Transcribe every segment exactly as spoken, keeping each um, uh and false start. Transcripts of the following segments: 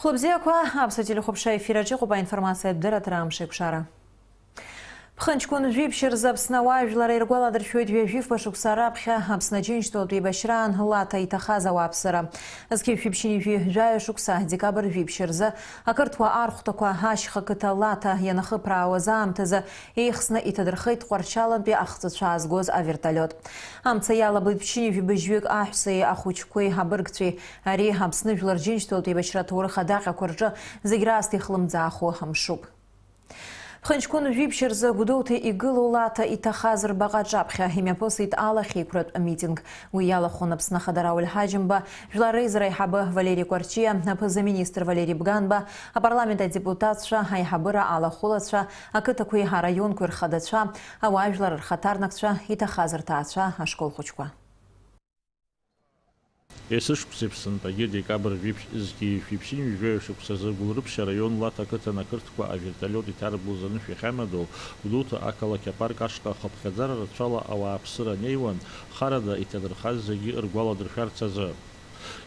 Хәлыбзиақәа, Аԥсуа телехәаԥшра ефир аҿы иҟоуп аинформациатә дырраҭара Амш еиқәшара. Ԥхынҷкәын жәиԥшь рзы Аԥсны ауаажәлар иргәаладыршәоит ҩажәи фба шықәса раԥхьа Аԥсны Аџьынџьтәылатә еибашьраан Лаҭа иҭахаз ауааԥсыра. Зқьи жәшәи ԥшьынҩажәи жәаҩа шықәса, декабр жәиԥшь рзы, ақырҭуа архәҭақәа ашьха қыҭа Лаҭа ианахыԥраауаз аамҭазы еихсны иҭадырхеит Тҟәарчалантәи ахҵәацәа аазгоз авертолиот. Амца иалаблит ԥшьынҩажәи быжьҩык аҳәсеи ахәыҷқәеи абыргцәеи. Ари Аԥсны Жәлар Рџьынџьтәылатә еибашьра аҭоурых адаҟьақәа рҿы зегь раасҭа ихлымӡааху амшуп. Ԥхынҷкәын жәиԥшь рзы Гәдоуҭа игылоу Лаҭа иҭахаз рбаҟа аҿаԥхьа имҩаԥысит алахьеиқәратә митинг. Уи иалахәын Аԥсны Ахада Рауль Ҳаџьымба, Жәлар Реизара аиҳабы Валери Кәарҷиа, аԥыза-министр Валери Бганба, апарламент адепутатцәа, аиҳабыра алахәылацәа, ақыҭақәеи араионқәеи рхадацәа, ауаажәлар рхаҭарнакцәа, иҭахаз рҭаацәа, ашкол хәыҷқәа. Есышықәса Аԥсынтәагьы декабр жәиԥшь зқьи жәшәи ԥшьынҩажәи жәаҩа шықәсазы Гәылрыԥшь араион Лаҭа ақыҭан ақырҭқәа авертолиот иҭарблыз анышә иахьамадоу Гәдоуҭа ақалақь апарк ашҟа хыԥхьаӡара рацәала ауааԥсыра неиуан, харада иҭадырхаз зегьы ргәаладыршәарц азы.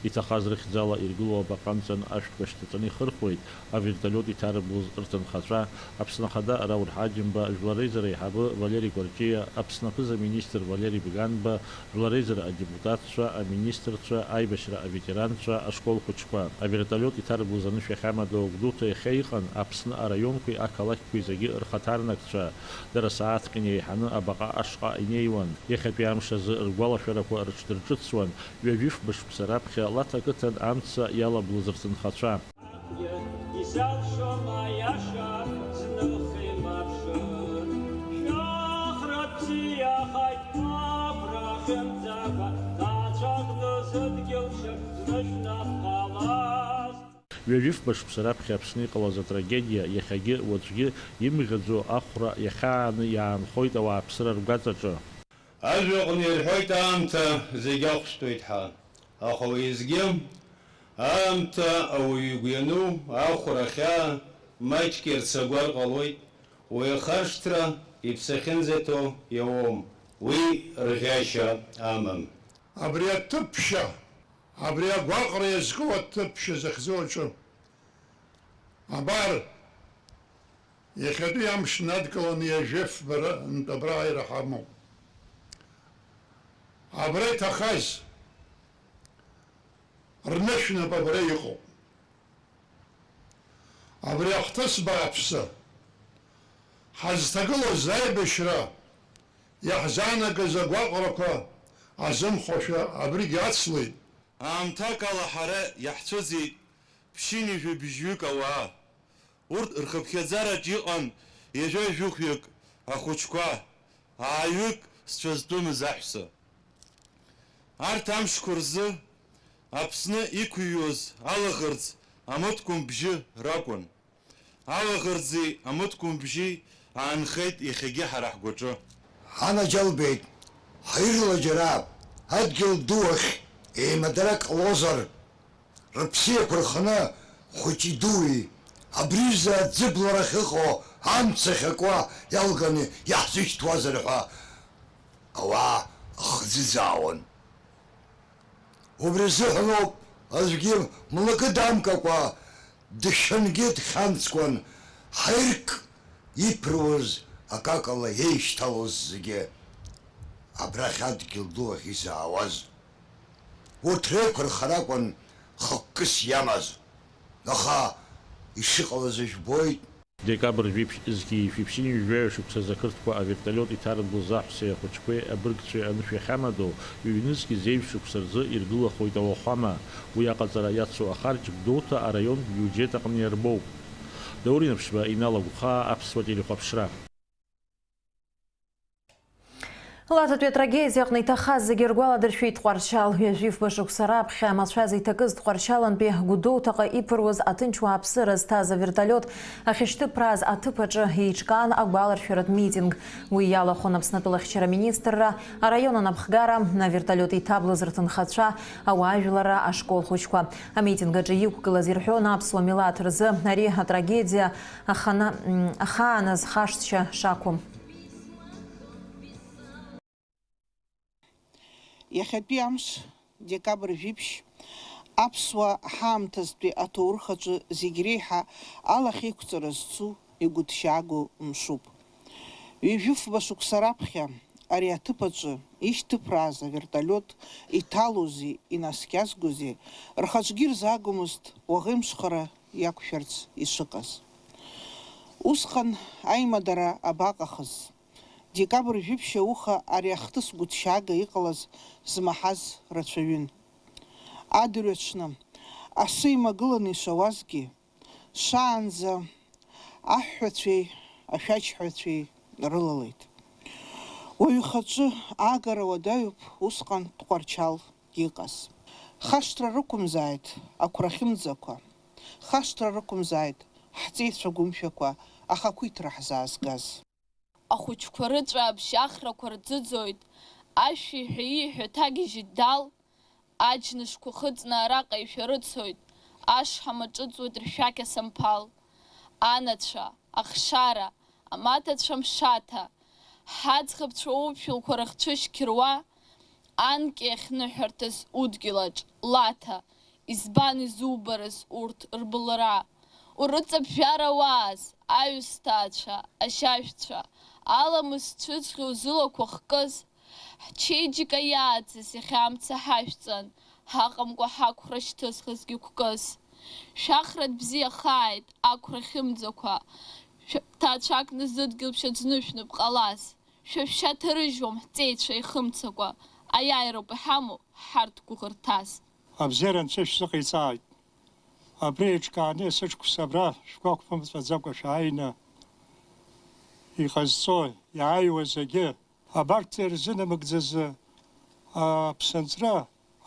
Иҭахаз рыхьӡала иргылоу абаҟа амҵан ашәҭқәа шьҭаҵаны ихырхуеит, авертолиот иҭарблыз рҭынхацәа, Аԥсны Ахада Рауль Ҳаџьымба, Жәлар Реизара аиҳабы Валери Кәарҷиа, Аԥсны аԥыза-министр Валери Бганба, Жәлар Реизара адепутатцәа, аминистрцәа, аибашьра аветеранцәа, ашкол хәыҷқәа. Авертолиот иҭарблыз анышә иахьамадоу Гәдоуҭа иахьа иҟан Аԥсны араионқәеи ақалақьқәеи зегьы рхаҭарнакцәа. Дара сааҭк инеиҳаны абаҟа ашҟа инеиуан. Иахьатәи амш азы ргәалашәарақәа рыҽдырҿыцуан, ҩажәи фба шықәса раԥхьа Лаҭа ақыҭан амца иалаблыз рҭынхацәа. Исалшом аиаша зных еимаԥшыр, шәахра бзиахааит, агәра хьымӡакәа, ҭаацәак дызыдгьылшьыр, зны шәнап ҟалаз. Ҩажәи фба шықәса раԥхьа Аԥсны иҟалаз атрагедиа, иахьагьы уаҵәгьы имӷьаӡо ахәра иахьааны иаанхоит ауааԥсыра ргәаҵаҿы. Ажәаҟны ирҳәоит, аамҭа зегь ахәшәтәуеит ҳәа. Аха уеизгьы, аамҭа ауаҩы игәы иану ахәра ахьаа маҷк ирцагәар ҟалоит, уи ахаршҭра иԥсы ахьынӡаҭоу иауам, уи рӷьашьа амам. Абри аҭыԥшьа, абри агәаҟра иазку аҭыԥшьа захьӡу аҿы. Абар, иахьатәи амш надкыланы ҩажәи фба рынтә абра аира ҳамоуп. Абра иҭахаз рнышә нап абра иҟоуп. Абри ахҭыс бааԥсы, ҳазҭагылаз аибашьра иаҳзаанагаз агәаҟрақәа азымхошәа абригьы ацлеит. Аамҭакала ҳара иаҳцәыӡит ԥшьынҩажәи быжьҩык ауаа. Урҭ рхыԥхьаӡараҿ иҟан ҩажәа жәохәҩык ахәыҷқәа, ааҩык зцәа зтәымыз аҳәса. Арҭ амшқәа рзы Аԥсны иқәыҩуаз алаӷырӡ амыткәма бжьы ракәын. Алаӷырӡи амыткәма бжьи аанхеит иахьагьы ҳара ҳгәаҿы. Анаџьалбеит, ҳаирла џьара адгьыл ду ахь еимадарак ҟалозар, рыԥсы еиқәырханы хәыҷи-дуи абри рзы аӡыбларахь ыҟоу амца ахьакуа иалганы иаҳзышьҭуазар ҳәа ауаа ахӡыӡаауан. Убри азыҳәаноуп аӡәгьы млакы дамгакәа дышәангьы дхьанҵкәан, ҳаирк иԥыруаз акакала еишьҭалоз зегьы абрахь адгьыл ду ахь изаауаз. Урҭ реиқәырхара акәын хықәкыс иамаз, аха ишыҟалаз жәбоит. Декабр жәиԥшь зқьи жәшәи ԥшьынҩажәи жәаҩа шықәсазы ақырҭқәа авертолиот иҭарблыз аҳәсеи ахәыҷқәеи абыргцәеи анышә иахьамадоу, ҩ-нызқьи зеижә шықәса рзы иргылахоит ауахәама. Уи аҟаҵара иацу ахарџь Гәдоуҭа араионтә биуџьет аҟны иарбоуп. Даур Инаԥшьба, Инал Агәхаа, Аԥсуа телехәаԥшра. Лаҭатәи атрагедиа аҟны иҭахаз зегьы ргәаладыршәеит Тҟәарчал. Ҩажәи фба шықәса раԥхьа амацәаз иҭакыз Тҟәарчалантәи Гәдоуҭаҟа иԥыруаз аҭынч уааԥсыра зҭаз авертолиот ахьышьҭыԥрааз аҭыԥ аҿы еиҿкаан агәаларшәаратә митинг. Уи иалахәын Аԥсны атәылахьчара министрра, араион анапхгара, авертолиот иҭаблыз рҭынхацәа, ауаажәларра ашкол хәыҷқәа. Амитинг аҿы иқәгылаз ирҳәон аԥсуа милаҭ рзы ари атрагедиа ахана-, м, ахааназ хашҭшьа шақәым. Иахьатәи амш, декабр жәиԥшь, Аԥсуаа ҳаамҭазтәи аҭоурых аҿы зегь реиҳа алахьеиқәҵара зцу, игәыҭшьаагоу мшуп. Ҩажәифба шықәса раԥхьа ари аҭыԥ аҿы ишьҭыԥрааз аверталиот иҭалози инаскьазгози рхаҿгьы ирзаагомызт уаӷеимшхара иақәшәарц ишыҟаз. Усҟан аимадара абаҟахыз? Декабр жәиԥшь ауха ари ахҭыс гәыҭшьаага иҟалаз змаҳаз рацәаҩын. Адырҩаҽны, асы имагыланы ишауазгьы, шаанӡа аҳәҳәацәеи ашәаџьҳәацәеи рылалеит. Уаҩ ихаҿы агара уадаҩуп усҟан Тҟәарчал иҟаз. Хашҭра рықәымзааит ақәрахьымӡақәа, хашҭра рықәымзааит ҳҵеицәа гәымшәақәа ахақәиҭра ҳзаазгаз. Ахәыҷқәа рыҵәаабжь ахрақәа рӡыӡоит, ашәи ҳәеи иҳәа ҭагьежьит Дал, аџьнышқәа хыҵны араҟа ишәарыцоит, ашҳам аҿыҵуеит ршәақь асамԥал. Анацәа, ахшара, амаҭацәа мшаҭа, ҳаӡӷабцәа уԥшәылқәа рыхцәышьқьыруа, анкьа иахьныҳәарҭаз удгьылаҿ, Лаҭа, избан изубарыз урҭ рбылра? Урыҵаԥжәара уааз, аҩысҭаацәа, ашьажәцәа, аламыс цәыцәгьа узылақәа хкыз, ҳчеиџьыка иааӡаз иахьа амца ҳашәҵан, ҳаҟамкәа ҳақәра шьҭызхызгьы қәкыз. Шәахратә бзиахааит, ақәра хьымӡақәа, шәа-, ҭаацәакны зыдгьыл шәаӡнышәнып ҟалаз. Шәа шәшьа ҭарыжьуам ҳҵеицәа ихымцакәа, аиааироуп иҳамоу ҳарҭ гәыӷырҭас. Абзиара Анцәа шәзыҟаиҵааит. Абри еиҿкааны есышықәса абра шәгәақәԥымҵәаӡакәа шәааины иҟазҵо, иааиуа зегьы, абарҭ ирзынамыгӡаз аԥсынҵры,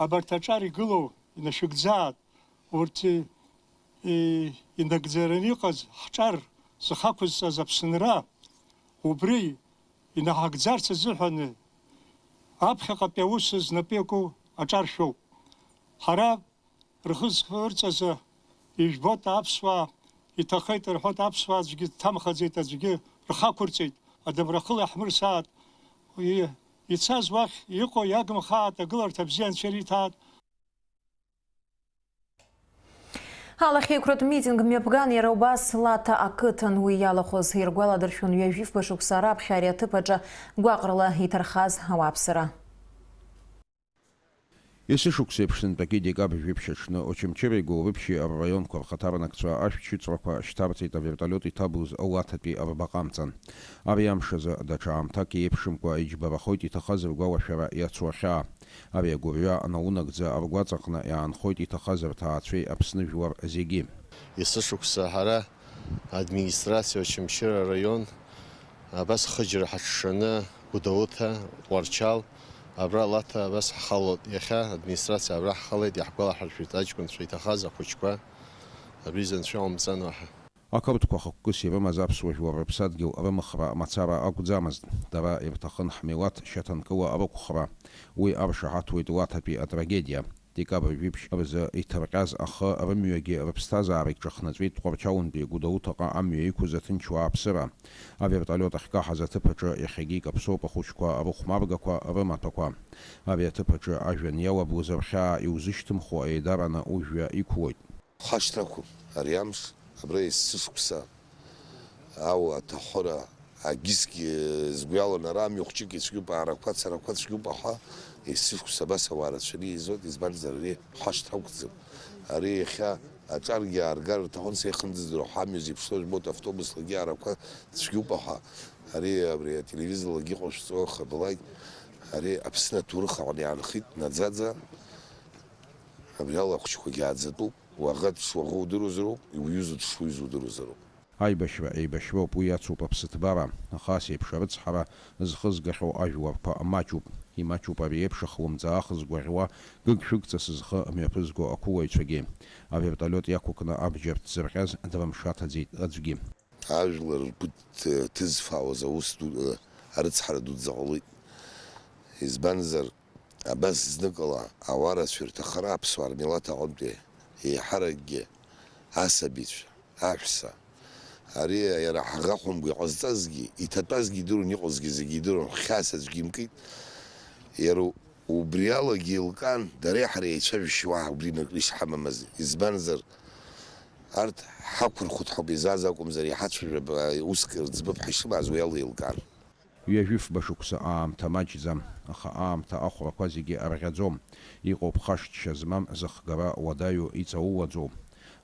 абарҭ аҿар игылоу инашәыгӡааит. Урҭ и-, и-, инагӡараны иҟаз ҳҿар зхақәызҵаз Аԥсынра, убри инаҳагӡарц азыҳәан аԥхьаҟатәи аус знапы иаку аҿар шәоуп. Ҳара рхы зхырҵаз ижәбоит аԥсуаа, иҭахеит рҳәоит аԥсуаа, аӡәгьы дҭамхаӡеит, аӡәгьы рхы ақәырҵеит, адамра хыла иаҳмырсааит, и-, ицаз уахь иҟоу иагымхааит, агыларҭа бзиа Анцәа ириҭааит. Алахьеиқәратә митинг мҩаԥган иара убас Лаҭа ақыҭан. Уи иалахәыз иргәаладыршәон ҩажәифба шықәса раԥхьа ари аҭыԥ аҿы гәаҟрала иҭархаз ауааԥсыра. Есышықәса еиԥш сынтәагьы декабр жәиԥшь аҽны Очамчыреи Гәылрыԥшьи рраионқәа рхаҭарнакцәа ашәҭшьыҵәрақәа шьҭарҵеит аверталиот иҭабулз Лаҭатәи рбаҟа амҵан. Ари амш азы даҽа аамҭак еиԥшымкәа иџьбарахоит иҭахаз ргәалашәара иацу ахьаа. Ари агәырҩа наунагӡа ргәаҵаҟны иаанхоит иҭахаз рҭаацәеи Аԥсны жәлар зегьы. Есышықәса ҳара администрациа Очамчыра араион абас хыџьара ҳаҽшаны Гәдоуҭа, Тҟәарчал, абра Лаҭа абас ҳхалоит. Иахьа администрациа абра ҳхалеит, иаҳгәалаҳаршәеит аҷкәынцәа иҭахаз ахәыҷқәа, абри Анцәа иҟамҵан уаҳа. Ақырҭқәа хықәкыс ирымаз аԥсуа жәлар рыԥсадгьыл рымхра мацара акәӡамызт, дара ирҭахын ҳмилаҭ шьаҭанкыла рықәхра. Уи аршаҳаҭуеит Лаҭатәи атрагедиа. Декабр жәиԥшь рзы иҭырҟьаз ахы рымҩагьы рыԥсҭазаара иҿахнаҵәеит Тҟәарчалнтәи Гәдоуҭаҟа амҩа иқәыз аҭынчуаа аԥсыра. Аверталиот ахькаҳаз аҭыԥ аҿы иахьагьы икаԥсоуп ахәыҷқәа рыхәмаргақәа, рымаҭәақәа. Ари аҭыԥ аҿы ажәҩан иалаблыз рхьаа иузышьҭымхуа еидараны ужәҩа иқәлоит. Хашҭрақәоуп ари амш, абра есышықәса ау аҭахәыра, агьысгьы згәы иалан, ара амҩа хәҷык ицәгьоуп, аарақәа, ацарақәа цәгьоуп, аха есышықәса абас ауаа рацәаны еизоит, избанзар, ари хашҭра ақәӡам. Ари иахьа аҿаргьы ааргар рҭахын, сеихындыздыруа, ҳамҩа зеиԥшроу жәбоит, автобуслагьы аарақәа цәгьоуп, аха ари абри ателевизорлагьы иҟашәҵо хабалак, ари Аԥсны аҭоурых аҟны иаанхеит наӡаӡа. Абри ала ахәыҷқәагьы ааӡатәуп, уаӷа дшуаӷоу удыруазароуп, иуҩызоу дшуҩызоу удыруазароуп. Аибашьра еибашьроуп, уи иацуп аԥсыҭбара, аха ас еиԥш арыцҳара зхызгахьоу ажәларқәа маҷуп. Имаҷуп ари еиԥш ахлымӡаах згәаӷьуа, гыгшәыгҵас зхы мҩаԥызго ақәылаҩцәагьы. Аверталиот иақәыкны абџьар ҭзырҟьаз дрымшаҭаӡеит аӡәгьы. Ажәлар ргәы ҭ-, ҭызфаауаз аус ду, арыцҳара дуӡӡа ҟалеит. Избанзар, абас зныкала ауаа рацәа ирҭахара аԥсуаа рмилаҭ аҟынтәи еиҳаракгьы асабицәа, аҳәса. Ари иара ҳаӷа хәымга иҟазҵазгьы, иҭатәазгьы идыруан, иҟазгьы зегьы идыруан, хьаас аӡәгьы имкит. Иара Убри алагьы еилкаан, дареи ҳареи еицәажәашьа уаҳа убри накрыс ҳамамызт. Избанзар, арҭ ҳақәырхәт ҳәа изааз акәымзар, иҳацәажәап, уск рыӡбап ҳәа ишымааз уи ала еилкаан. Ҩажәифба шықәса аамҭа маҷӡам, аха аамҭа ахәрақәа зегьы арӷьаӡом. Иҟоуп хашҭшьа змам, зыхгара уадаҩу, иҵаууаӡоу.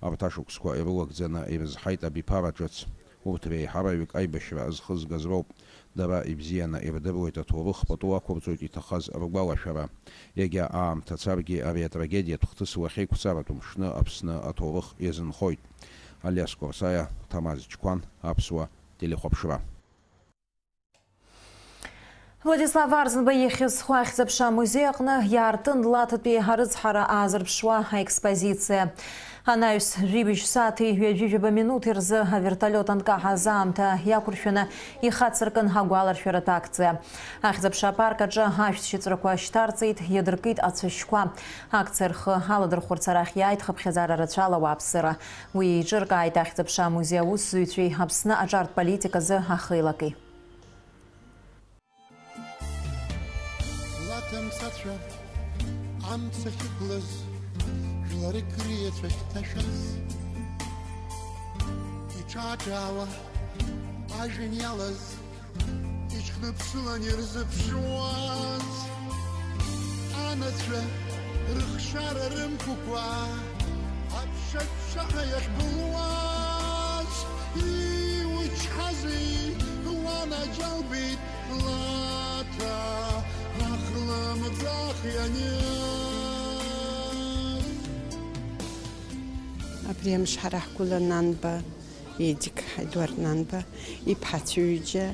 Арҭ ашықәсқәа ирылагӡаны ирызҳаит абиԥара ҿыц. Урҭ реиҳараҩык аибашьра зхызгаз роуп. Дара ибзианы ирдыруеит аҭоурых пату ақәырҵоит иҭахаз ргәалашәара. Иагьа аамҭа царгьы ари атрагедиатә хҭыс уахьеиқәҵаратәу мшны Аԥсны аҭоурых иазынхоит. Алиас Курсаиа, Ҭамаз Чқәан, Аԥсуа телехәаԥшра. Владислав Арӡынба ихьӡ зху ахьӡ-аԥша амузеи аҟны иаартын Лаҭатәи арыцҳара аазырԥшуа аекспозициа. Анаҩс жәибжь сааҭи ҩажәи жәаба минуҭи рзы авертолиот анкаҳаз аамҭа иақәыршәаны ихацыркын агәаларшәаратә акциа. Ахьӡ-аԥша апарк аҿы ашәҭ шьыҵәрақәа шьҭарҵеит, иадыркит ацәашьқәа. Акциа рхы аладырхәырц арахь иааит хыԥхьаӡара рацәала ауааԥсыра. Уи еиҿыркааит ахьӡ-аԥша амузеи аусзуҩцәеи Аԥсны аҿартә политиказы ахеилаки. Лаҭамцацәа амца ахьықәлаз, жәларык рыеҵәахь ҭашәаз, иҿааҿаауа ажәҩан иалаз, иҽхныԥсылан ирзыԥшуаз. Анацәа рыхшара рымқәақәа аԥшаҳәа иахьбылуаз, иучҳази уанаџьалбеит Лаҭа ахлымӡаах ианиз. Абри амш ҳара ҳгәыла Нанба, Едик Ҳаидуар Нанба, иԥҳацәа ҩыџьа,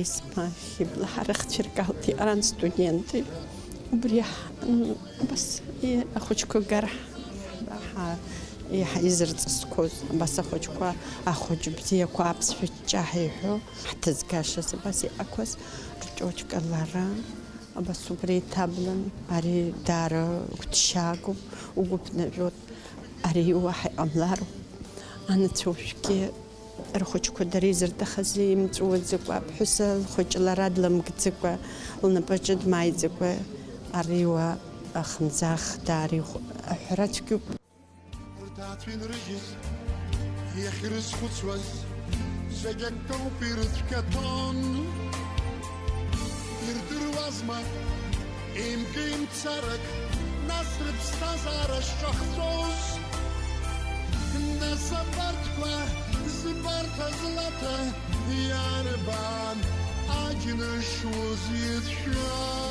Есма, Хьыбла, ҳара ҳцәыркалт, иҟаран студентти. Убри ҳ-, м, абас, и-, ахәыҷқәа гар ҳ-, ҳа-, иҳа-, изырҵысқәоз, абас ахәыҷқәа, ахәыҷ бзиақәа аԥсшәа ҷҷаҳәа иҳәо, ҳҭызгашаз абас иҟақәаз, ртиочка лара, абас убри иҭаблан, ари даара гәыҭшьаагоуп, угәы ԥнажәоит, ари уаҳа иҟамлароуп. Анацәа ушәгьы Рхәыҷқәа дара изырҭахызи имҵәуаӡакәа, аԥҳәыс лхәыҷы лара длымгӡакәа, лнапаҿы дмааиӡакәа, ари уа ахынӡах даара ихә-, аҳәара цәгьоуп. Рҭаацәа инрыжьыз, иахьрызхәыцуаз, зегь акоуп ирыцәгьаҭон. Ирдыруазма, еимк-еимцарак, нас рыԥсҭазаара шҿахҵәоз? Нас абарҭқәа збарҭаз Лаҭа иарбан аџьныш узицәшәаз?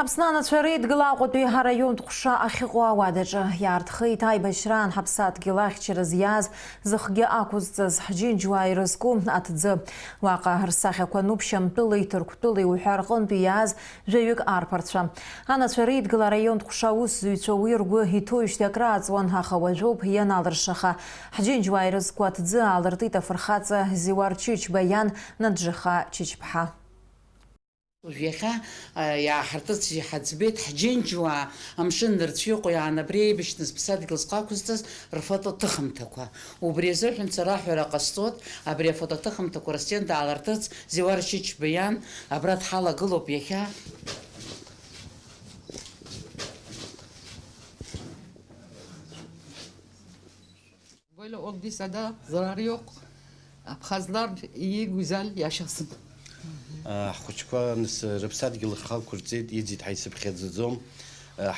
Аԥсны анацәа реидгыла Аҟәатәи араионтә ҟәша ахьыҟоу ауадаҿы иаартхеит аибашьраан ҳаԥсадгьыл ахьчара зиааз, зыхгьы ақәызҵаз, ҳџьынџьуаа ирызку аҭӡы. Уаҟа рсахьақәа ануп Шьамтәылеи Ҭырқәтәылеи уҳәа рҟынтәи иааз жәаҩык арԥарцәа. Анацәа реидгыла араионтә ҟәша аусзуҩцәа уи ргәы иҭоуижьҭеи акрааҵуан, аха уажәоуп ианалыршаха. Ҳџьынџьуаа ирызку аҭӡы аалыртит афырхаҵа Зиуар Чычба иан Наџьыха Чычԥҳа. Уажә иахьа, а, иааҳартыцыз иҳаӡбеит, ҳџьынџьуаа амшын нырцә иҟоу иаан абри еибашьны зыԥсадгьыл зхы ақәызҵаз рфотоҭыхымҭақәа. Убри азыҳәан сара аҳәара ҟасҵоит, абри афотоҭыхымҭақәа рыстенд аалыртыц Зиуар Чычба иан абра дҳалагылоуп иахьа. Böyle olduysa da zararı yok. Abhazlar iyi güzel yaşasın. Ҳхәыҷқәа нас рыԥсадгьыл рхы ақәырҵеит, иӡит ҳәа исыԥхьаӡаӡом.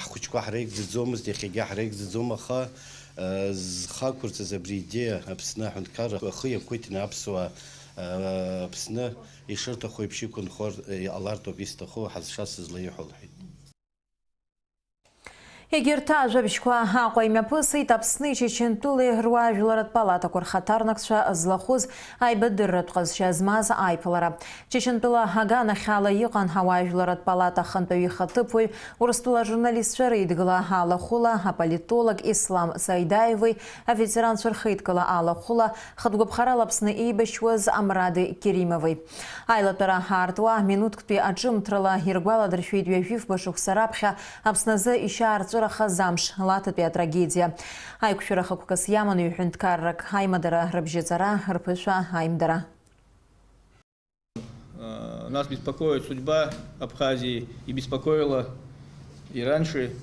Ҳхәыҷқәа ҳреигӡаӡомызт, иахьагьы ҳреигӡаӡом, аха зхы ақәырҵаз абри идеиа Аԥсны аҳәынҭқарра ахы иақәиҭны аԥсуаа Аԥсны ишырҭаху еиԥш иқәынхо иҟалартә ауп исҭаху, ҳазшаз сызлаиҳәо, лҳәеит. Егьырҭ ажәабжьқәа Аҟәа имҩаԥысит Аԥсни Чечентәылеи руаажәларратә палатақәа рхаҭарнакцәа злахәыз аибадырратә ҟазшьа змаз аиԥылара. Чечентәыла аганахьала иҟан ауаажәларратә палата ахантәаҩы ихаҭыԥуаҩ, Урыстәыла ажурналистцәа реидгыла алахәыла аполитолог Ислам Саидаеви аветеранцәа рхеидкыла алахәыла хатә гәаԥхарала Аԥсны еибашьуаз Амради Керимови. Аилатәара аартуа минуҭктәи аҿымҭрала иргәаладыршәеит ҩажәифба шықәса раԥхьа Аԥсны азы ишьаарҵәырахаз амш, Лаҭатәи атрагедиа. Аиқәшәара хықәкыс иаман ҩ-ҳәынҭқаррак аимадара, рыбжьаҵара, рԥышәа аимдара. Нас беспокоит судьба Абхазии и беспокоила и раньше.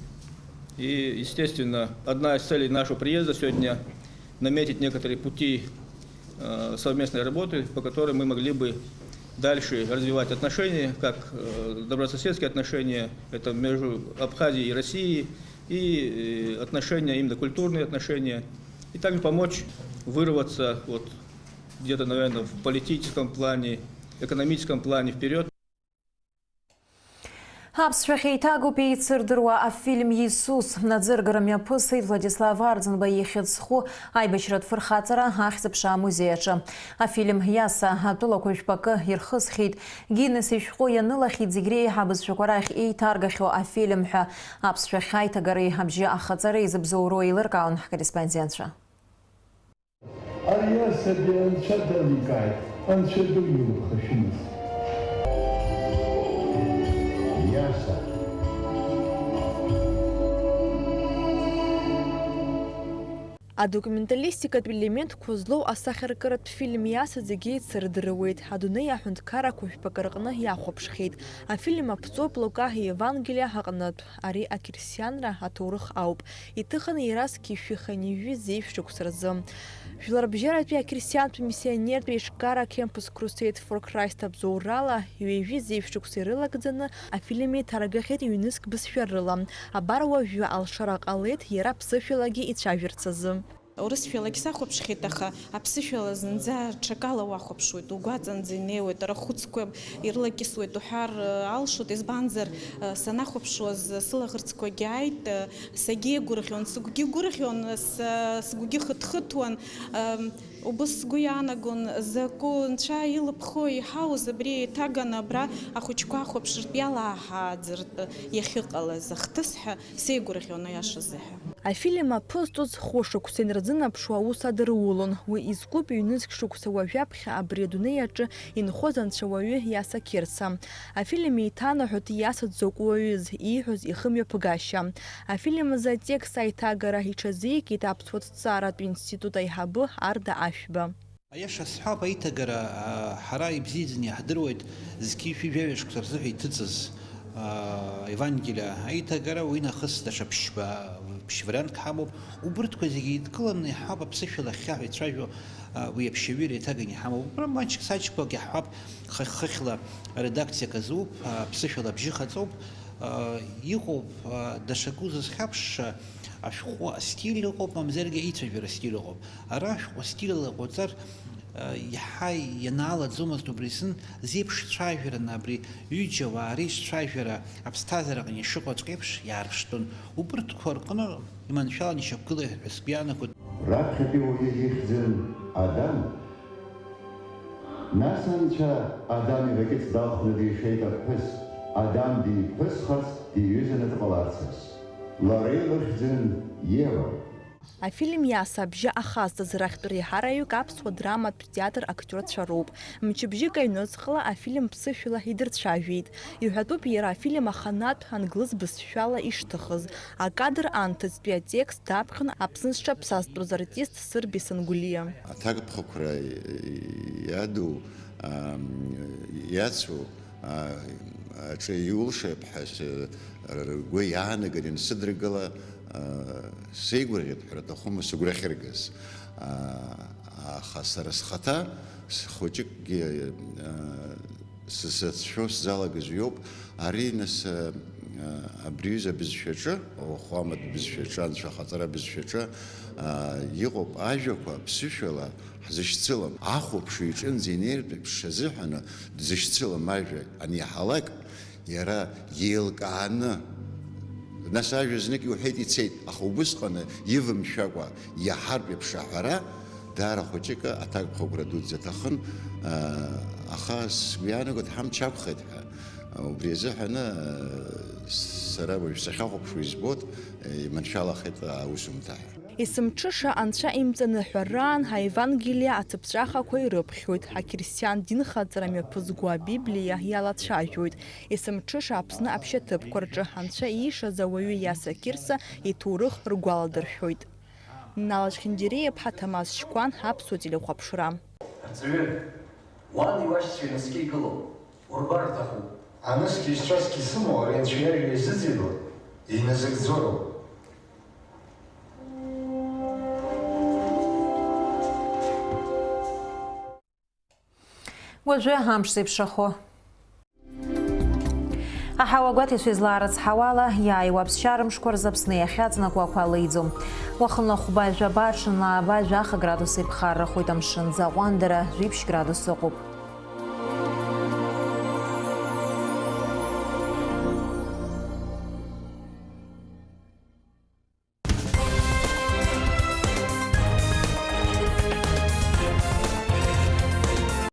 И, естественно, одна из целей нашего приезда сегодня — наметить некоторые пути, э, совместной работы, по которой мы могли бы дальше развивать отношения, как, э, добрососедские отношения, это между Абхазией и Россией, и, э, отношения, именно культурные отношения, и также помочь вырваться вот где-то, наверное, в политическом плане, экономическом плане вперёд. Аԥсшәахь еиҭагоуп еицырдыруа афильм Иисус. Аӡыргара мҩаԥысит Владислав Арӡынба ихьӡ зху аибашьратә фырхаҵара Ахьӡ-аԥша амузеи аҿы. Афильм Иаса атәылақәа жәпакы ирхысхьеит. Гиннес ишәҟәы ианылахьеит зегь реиҳа абызшәақәа рахь еиҭаргахьоу афильм ҳәа. Аԥсшәахь аиҭагареи абжьы ахаҵареи зыбзоуроу еилыркаауан ҳкорреспондентцәа. Ари асаби анцәа даликааит, анцәа ду илыԥхашәымызт. Иаса. Адокументалистикатә елементқәа злоу асахьаркыратә фильм Иаса зегьы еицырдыруеит, адунеи аҳәынҭқаррақәа жәпакы рҟны иахәаԥшхьеит. Афильм аԥҵоуп Лука Евангелиа аҟнытә. Ари ақьырсианра аҭоурых ауп. Иҭыхын иара зқьи жәшәи хынҩажәи зеижә шықәса рзы. Жәларбжьаратәи ақьырсиантә миссионертә еиҿкаара Campus Crusade for Christ абзоурала ҩажәи зеижә шықәса ирылагӡаны афильм еиҭаргахьеит ҩнызқь бызшәа рыла. Абар уажәы алшара ҟалеит иара ԥсышәалагьы ицәажәарц азы. Урысшәалагь сахәаԥшхьеит, аха аԥсышәала зынӡа ҽакала уахәаԥшуеит, угәаҵанӡа инеиуеит, арахәыцқәа ирылакьысуеит уҳәар алшоит, избанзар, санахәаԥшуаз сылаӷырӡқәагьы ааит, сагьеигәырӷьон, сыгәгьы гәырӷьон, са, сгәгьы хыҭхыҭуан, убыс сгәы иаанагон, закәу нцәа илыԥхоу иҳауз абри еиҭаганы абра ахәыҷқәа ахәаԥшыртә иалааҳааӡартә иахьыҟалаз ахҭыс ҳәа. Сеигәырӷьон, аиаша азыҳәа. Афильм аԥызҵоз хәышықәса инарзынаԥшуа аус адырулон. Уи изкуп ҩнызқь шықәса уажәаԥхьа абри адунеи аҿы инхоз анцәа-уаҩы Иаса Қьырса. Афильм еиҭанаҳәоит Иаса дзакә уаҩыз, ииҳәоз ихы мҩаԥгашьа. Афильм азы атекст аиҭагара иҽазикит Аԥсуа ҭҵааратә институт аиҳабы Арда Ашәба. Аиаша сҳәап, аиҭагара, а, ҳара ибзиаӡаны иаҳдыруеит, зқьи жәшәи жәаҩа шықәса рзыҳәа иҭыҵыз, а, Евангелие аиҭагара, уи нахыс даҽа ԥшьба, ԥшь-вариантк ҳамоуп. Убырҭқәа зегьы еидкыланы иҳҳәап, аԥсышәала ахьхьаҳәа ицәажәо, а, уи аԥшьаҩыра еиҭаганы иҳамоуп. Убра маҷк-саҷқәак иаҳҳәап, хыхь-хыхьла аредакциак азуп, а, аԥсышәала абжьы хаҵоуп, а, иҟоуп, а, даҽакы узызхьаԥшша, ашәҟәы астиль ыҟоуп, мамзаргьы аицәажәара астиль ыҟоуп. Ара ашәҟәы астиль ала иҟоуҵар, э, иаҳа ианаалаӡомызт убри азын, зеиԥш цәажәараны абри ҩыџьа ауаа реицәажәара аԥсҭазаараҟны ишыҟоуҵәҟьа еиԥш иаарԥштәын. Убырҭқәа рҟны иманшәаланы ишьақәгылеит ҳәа сгәы иаанагоит. Раԥхьатәи уаҩы ихьӡын Адам, нас Анцәа Адам ибакьыц далхны дишеит аԥҳәыс, Адам диԥҳәысхарц диҩызаны дҟаларц азы. Лара илыхьӡын Ева. Афильм Иаса абжьы ахазҵаз рахьтә реиҳараҩык аԥсуа драматә театр актиорцәа роуп. Мчыбжьык аҩныҵҟала афильм ԥсышәала идырцәажәеит. Иҳәатәуп иара афильм аханатә англыз бызшәала ишҭыхыз. Акадр анҭыҵтәи атекст даԥхьон Аԥсны зҽаԥсазтәыз артист Сырби Сангәлиа. Аҭакԥхықәра иаду, ам, иацу, а, аҿы иулшап ҳәа с-, ргәы иаанаган иансыдыргыла, а, сеигәырӷьеит ҳәа рҭахума сыгәра ахьыргаз. А, аха сара схаҭа схәыҷыкгьы, а, сзацәшәо сзалагаз уиоуп. Ари, нас, а, абри аҩыза абызшәаҿы, Уахәаматә бызшәаҿы, анцәа ахаҵара бызшәаҿы, а, иҟоуп ажәақәа ԥсышәала ҳзышьцылам. Ахәаԥшҩы иҿынӡа инеиртә еиԥш азыҳәаны дзышьцылам ажәа аниаҳалак, иара иеилкааны, нас ажәа знык иуҳәеит, ицеит, аха убысҟаны ивымшәакәа иаҳартә еиԥш аҳәара даара хәыҷык аҭакԥхықәра дуӡӡа аҭахын, а, аха сгәы иаанагоит, ҳамч ақәхеит ҳәа. Убри азыҳәаны, а, сара уажә сахьахәаԥшуа избоит, иманшәалахеит аусумҭа ҳәа. Есымҽыша Анцәа имҵаныҳәараан аевангелиа ацыԥҵәахақәа ирыԥхьоит, ақьырсиан динхаҵара мҩаԥызго Абиблиа иалацәажәоит. Есымҽыша Аԥсны аԥшьаҭыԥқәа рҿы Анцәа иишаз ауаҩы Иаса Қьырса иҭоурых ргәаладыршәоит. Нал Ачхьынџьариа-иԥҳа, Ҭамаз Шьқәан, Аԥсуа телехәаԥшра. Арҵаҩы, уан иуашьцәа инаскьа игылоуп. Урбар рҭахуп. Анысгьы исцәазгьы сымоу ари анцәа иажәа иазыӡырҩуа, иназыгӡароуп. Уажәы амш зеиԥшрахо. Аҳауа гәаҭеицәа излаарыцҳауала, иааиуа аԥсшьара мшқәа рзы Аԥсны иахьаҵнакуа ақәа леиӡом. Уахынла хәба жәаба, ҽынла ааба жәаха градус еиԥхаррахоит, амшын аӡы аҟәандара жәиԥшь градус ыҟоуп.